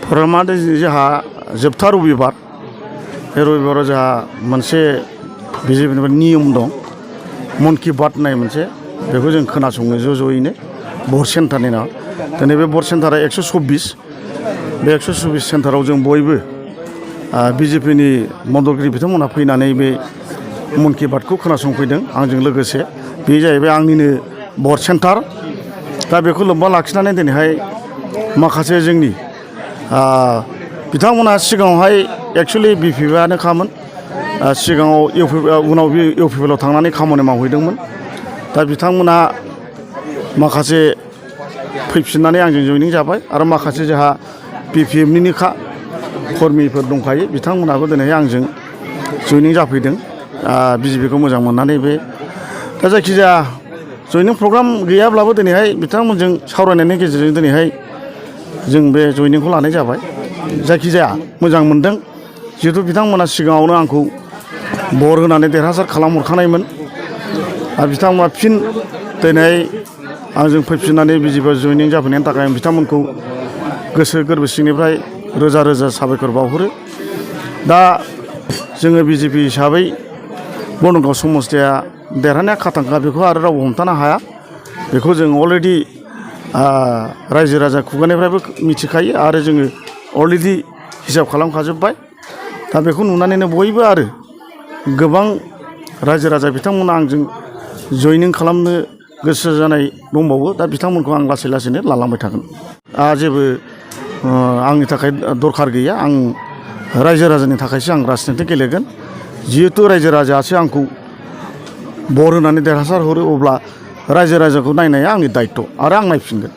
प्रग्रामा जोंहा जोबथा रबिबार बे रबिबाराव जोंहा मोनसे बिजेपिनिफ्राय नियम दं मन कि बात होननाय मोनसे बेखौ जों खोनासङो ज'यैनो भट सेन्टारनि नाम दिनै बे भट सेन्टारा 124 बे 124 सेन्टाराव जों बयबो बिजेपिनि मददगिरि बिथांमोनहा फैनानै बे मन कि बातखौ खोनासंफैदों आंजों लोगोसे बे जाहैबाय आंनिनो भट सेन्टार दा बेखौ लोब्बा लाखिनानै दिनैहाय माखासे जोंनि बिथांमोनहा सिगाङावहाय एक्सुवेलि बिपिएफआनोखामोन सिगाङाव उनाव इउपिपिएलआव थांनानै खामानि मावहैदोंमोन दा बिथांमोना माखासे फैफिननानै आंजों जयनिं जाबाय आरो माखासे जोंहा बिपिएफनिनोखा कर्मिफोर दंखायो बिथांमोनाबो दिनैहाय आंजों जयनिं जाफैदों बिजेपिखौ मोजां मोननानै बे दा जायखिजाया जयनिं प्रग्राम गैयाब्लाबो दिनैहाय बिथांमोनजों सावरायनायनि गेजेरजों दिनैहाय जों बे जयनिंखौ लानाय जाबाय जायखिजाया मोजां मोनदों जिहेतु बिथांमोना सिगाङावनो आंखौ बर होनानै देरहासार खालामहरखानायमोन आरो बिथांमोना फिन दिनै आंजों फैफिननानै बिजेपिआव जयनिं जाफैनायनि थाखाय आं बिथांमोनखौ गोसो गोरबो सिंनिफ्राय रोजा रोजा साबायखर बावहरो दा जोङो बिजेपि हिसाबै बनगाव समस्थिया देरहानाया खाथांखा बेखौ आरो रावबो हमथानो हाया बेखौ जों अलरेडि रायजो राजा खुगानिफ्रायबो मिथिखायो आरो जोङो अलरेडि हिसाब खालामखाजोब्बाय दा बेखौ नुनानैनो बयबो आरो गोबां रायजो राजा बिथांमोना आंजों जयनिं खालामनो गोसो जानाय दंबावो दा बिथांमोनखौ आं लासै लासैनो लालांबाय थागोन जेबो आंनि थाखाय दरखार गैया आं रायजो राजानि थाखायसो आं राजनिति गेलेगोन जिहेतु रायजो राजायासो आंखौ बर होनानै देरहासार हरो अब्ला रायजो राजाखौ नायनाया आंनि दायित्व आरो आं नायफिनगोन